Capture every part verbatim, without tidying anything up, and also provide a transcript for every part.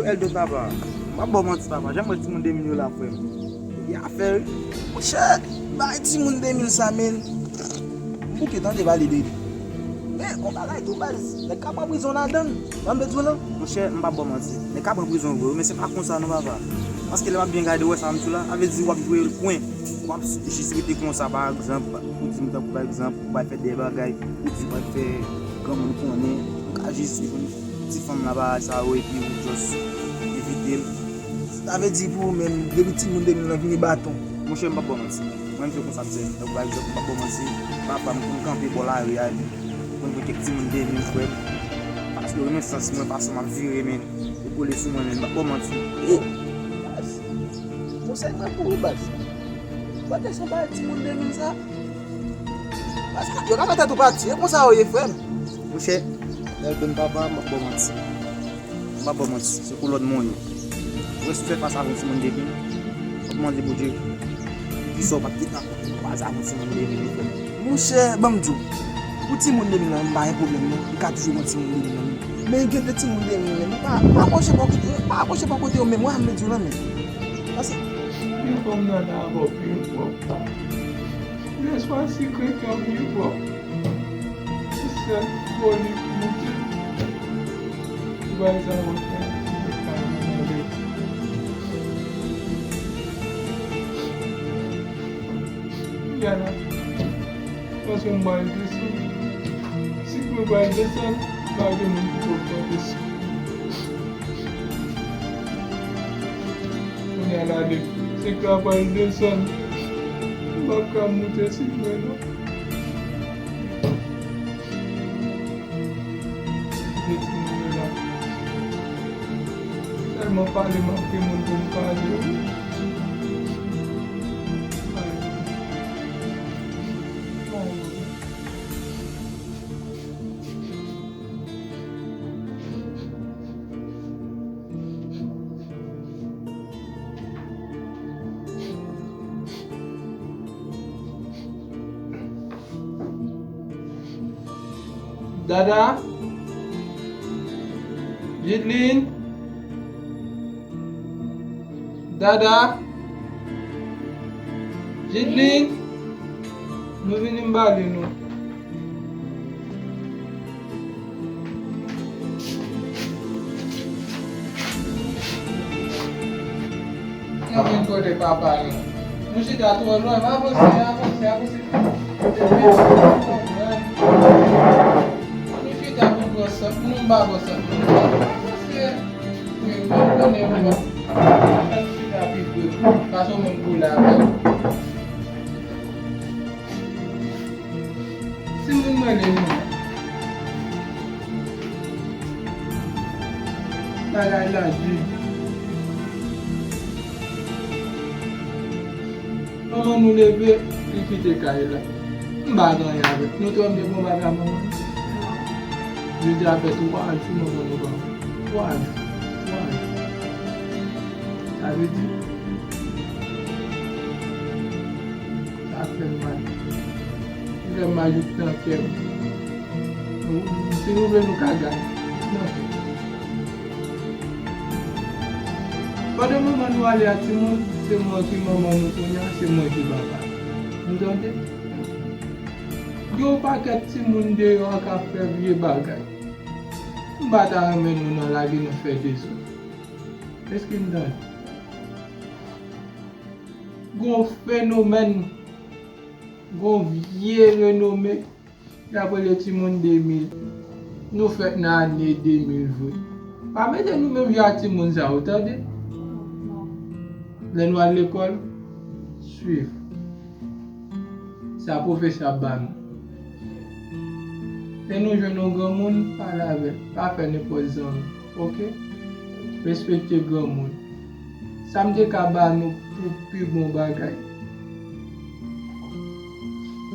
Èl dòt papa, m p ap ba w manti papa, jan m wè timoun de mil yo la frè m. Gen afè wi. Monchè, bay timoun de mil sa menn. M bouke tande pale de li. Men, yon bagay tou baz, nèg ka pran prizon ladan l. Ban m di w lan. Monchè, m p ap ba w manti. Nèg ka pran prizon vre wi, men se pa konsa non papa. Paske lè m ap byen gade w wè sa m di w la, sa vle di w ap jwe kwen. W ap jis rete konsa pa egzanp, ou di m tankou pa egzanp, ou pral fè de bagay, ou di w pral fè granmoun konnen, ou ka jis jwenn ti fanm la bagay sa yo epi ou just evite l. Sa vle di pou ou menm, depi timoun de mil lan vini baton. Monchè, m p ap ba w manti. Mwen, m fè konsa, m sè. Tankou pa egzanp, m p ap ba w manti. Papa m konn kanpe bò lari a, konn pran kèk timoun de mil frè m. Paske yo renmen sans mwen, fason m ap vire, men. Yo kole sou mwen, men. M p ap ba w manti. Konsèy mwen pou ou, baz. Pwoteksyon bay timoun de mil sa. Paske yo ka fè tèt ou pati. E konsa yo ye, frè m. Monchè, lè l benn papa, m p ap ba w manti. M p ap ba w manti, se kolòn mwen yo. Ou wè si w fè fas avè yon timoun de mil, w ap mande Bondye poukisa w pa t gentan kwaze avè yon timoun de mil, frè m. Monchè, ban m di w, pou timoun de mil lan, m pa gen pwoblèm non, m ka toujou pran timoun de mil lan menm. Men gen de timoun de mil menm, pa, pa pwoche bò kote yo, pa pwoche bò kote yo menm, wè sa m vle di w lan menm. Paske. Pi fò m nan ta ankò pi fò. Lespwa sikre kè w pi fò. Se sèl foli ki moute. Ou bay sa w fè, se pa yon move. Yana, panse m bay desann. Si mwen bay desann, pa gen moun ki pral pran desann. Kounye a la de, se ka pral desann. M p ap ka moute si mwen non. Kite timoun yo la. Tèlman pale, manke moun pou m pale, wi. Dada? Jidlin? Dada? Jidlin? Nou vini m pale nou. Anpil kote papa nou. Nou chita twò lwen, avanse, avanse, avanse. Nou chita pou pran sant, nou pa pran sant. Avanse. Wi, mwen konnen mwen. Ann chita pi pre. Pase w menm pou la avè m. Si moun mwen li mwen. Bagay la di. Manman nou leve, li kite kay la. M pa gen anyen avèk nou. Nou twò m te gon bagay manman nou. Jodi a fè twa jou manman nou pa. Twa jou. Twa jou. Sa vle di. Sa fè m mal. Li fè m mal jouk nan kè m. Nou, si nou vle, nou ka gade. Nan kè. Pandan manman nou ale a timoun, se mwen ki manman nou kounye a, se mwen ki papa. Nou tande? Gen yon pakèt timoun deyò a k ap fè vye bagay. M pa ta renmen nou nan lage nou fè dezòd. Èske n tande? Gon fenomèn, gon vye renome, y ap rele timoun de mil. Nou fèt nan ane de mil vre. Pa mete nou menm jan ak timoun sa yo, tande? Lè nou al lekòl, swiv sa pwofesè ap ba nou. Lè nou jwenn yon granmoun, pale avè l. Pa fè nenpòt zanmi. Oke? Respekte granmoun. Sa m te ka ba nou pou pi bon bagay.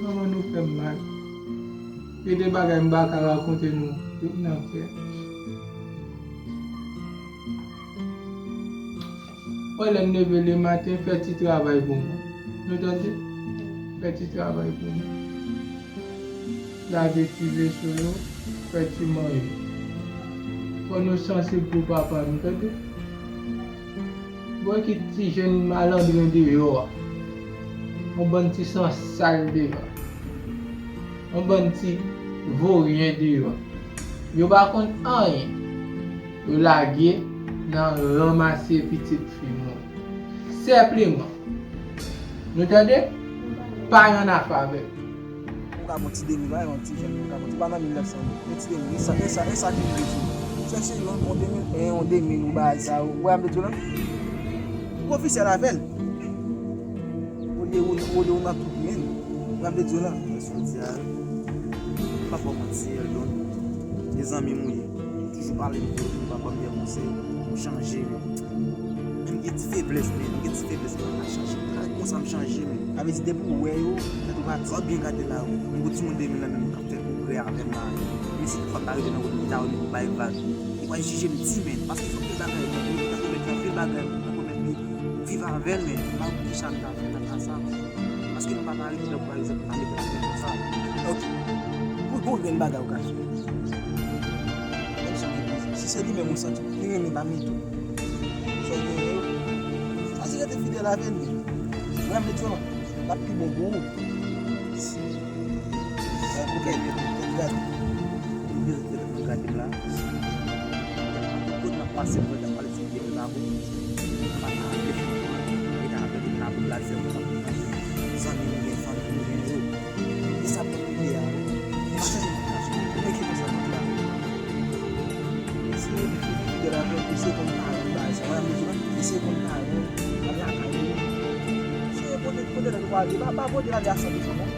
Manman nou fè m mal. Gen de bagay m pa ka rakonte nou. Yo nan kè. Wè lè m leve lematen, fè ti travay pou mwen. Nou tande? Fè ti travay pou mwen. Lave ti veso yo, fè ti manje. Fò nou sansib pou papa nou, tande? Ou wè ki ti jèn malandren deyò a. Yon bann ti sansal deyò. Yon bann ti voryen deyò. Yo pa konn anyen. Yo lage nan ranmase pitit fi moun. Senpleman. Nou tande? Pa yon afè avè l. Ou ka pran ti de mil, pa yon ti jèn, ou ka pran ti, pa nan mil nèf san, yon ti de mil, e sa, e sa, e sa ki rive sou ou. Chèche yon, yon de mil en, yon de mil, ou bagay sa, ou wè m te di w la? Ou ofisyèl avè l. Olye ou, olye ou nan tout men l, ou wè m te di w la? Mwen soti a, m pa fè w manti, Eldon. E zanmi m ou ye. Ou toujou pale m de ou, ou pa ban m de konsèy. Ou chanje, men. Men m gen ti feblès, men m gen ti feblès, men m ap chanje. Gade konsa m chanje, men. Sa vle di, depi w wè yo, tèt ou pa di. Sa w byen gade la, wi. Men gon timoun de mil lan menm k ap fè pwogrè avè m la. Men si toutfwa m ta rive nan wòl li ta wè m pou bay vag. Li pral jije m di, men. Paske se anpil bagay, men. Li ta komèt anpil bagay, li ta komèt li. Viv avè l, men. M pa konn kisa m ta fè nan ka sa. Paske nou pa ka rete la, pa egzanp, pa mete l avè konsa. Ok. Pou gon grenn bagay ou ka fè. Menm si w gen plezi. Si se li menm ou santi w pi renmen pami tout sa w genyen yo, chwazi rete fidèl avè l menm. Mwen, m te di w, l ap pi bon pou ou. Mwen, kote l ye, kote l gade. Kote l gade la. Tout kote n ap pase, mwen, n ap pale de Eldon. Pata avèk mwen, rete avèk mwen, apre l al fè mwen zanmi nou gen, fanmi nou gen yo. E sa pou nou ye a. E pa chanje moun nan, men ki konsa tout la. Eseye fidèl avèk, eseye konn paran bagay sa. Wè, m di w, eseye konn paran, al lakay yo. Eseye pote, pote lè nou ale, pa, pa pote l ale a san pou san non.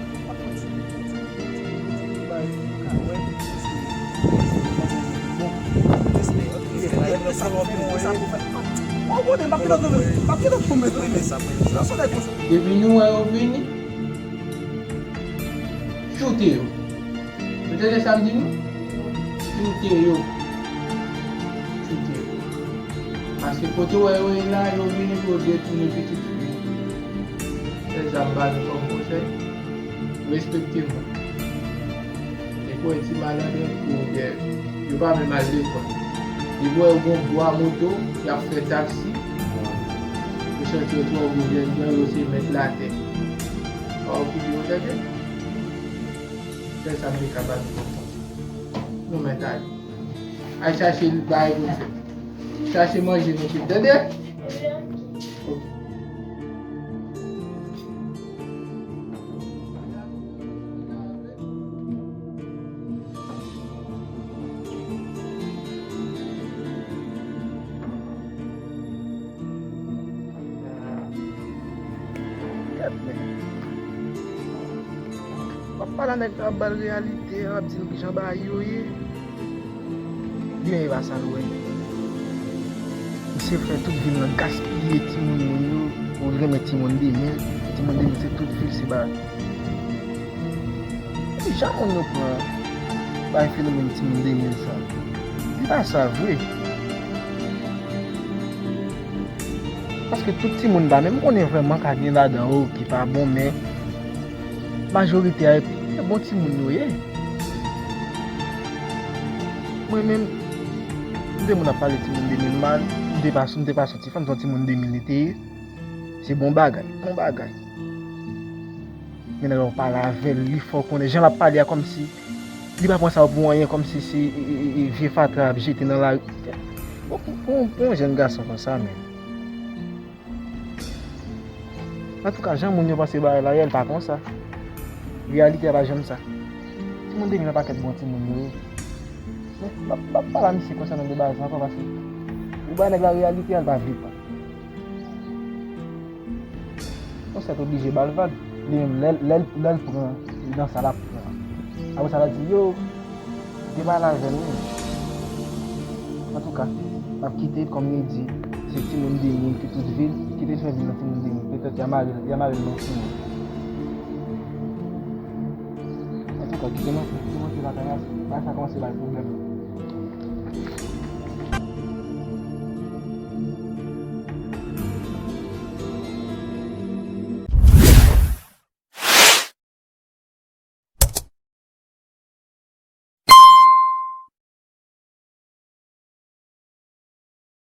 Depi nou wè yo vini, choute yo. Nou tande sa m di nou? Choute yo. Choute yo. Paske kote w wè yo ye la, yo vini pou yo detounen pitit fi. Se sa m ba nou kòm konsèy. Respekte moun. Depi w wè ti malandren, ou gen, yo pa menm al lekòl. Depi w wè yo gon bwa moto, y ap fè taksi. Yo santi yo twò gwo, jèn jan yo se mèt latè. Pa okipe yo, tande? Se sa m te ka ba nou kòm konsèy. Nou mèt ale. Al chache bagay pou n fè. Chache manje nou tout, tande? Ok. Gad men. W ap pale a nèg la, w ap ba l reyalite, w ap di l kijan bagay yo ye. Li menm e pa sa l wè. Misye fè tout vi l nan gaspiye timoun moun yo. Ou renmen timoun de mil. Timoun de mil se tout vi l se bagay. Epi jan moun yo pran bay fenomèn timoun de mil sa, li pa sa vre. Paske tout timoun pa menm konnen vrèman ka gen ladan yo ki pa bon, men majorite a e bon timoun yo ye. Mwen menm, m te moun ap pale timoun de mil mal, m te pa, m te pa soti fanm, se yon timoun de mil li te ye. Se bon bagay, bon bagay. Men lè w pale avè l, li fè w konnen jan l ap pale a, kòmsi li pa pran sa pou anyen, kòmsi se e, e, e, vye fatra ap jete nan lari. Pou, pou, pou, pou yon jèn gason konsa, men. Antouka, jan moun yo panse bagay la ye, l pa konsa. Reyalite a pa janm sa. Timoun de mil yon pakèt bon timoun yo ye. Men, m ap, m ap pale a misye konsènan de bagay sa ankò, paske ou bay nèg la reyalite a, l pa vle pran. Yon sèt oblije ba l vag. Li menm, lè, lè, lè l pran, li nan sa l ap pran. Apre sa, l ap di, yo, te pale avè l, wi. Antouka, m ap kite, kòm li di, se timoun de mil ki tout vil, kite l fè vil nan timoun de mil. Petèt, y a mare, y a mare l nan timoun. Antouka, kite m antre, kite m antre lakay la, bagay sa kòmanse bay pwoblèm.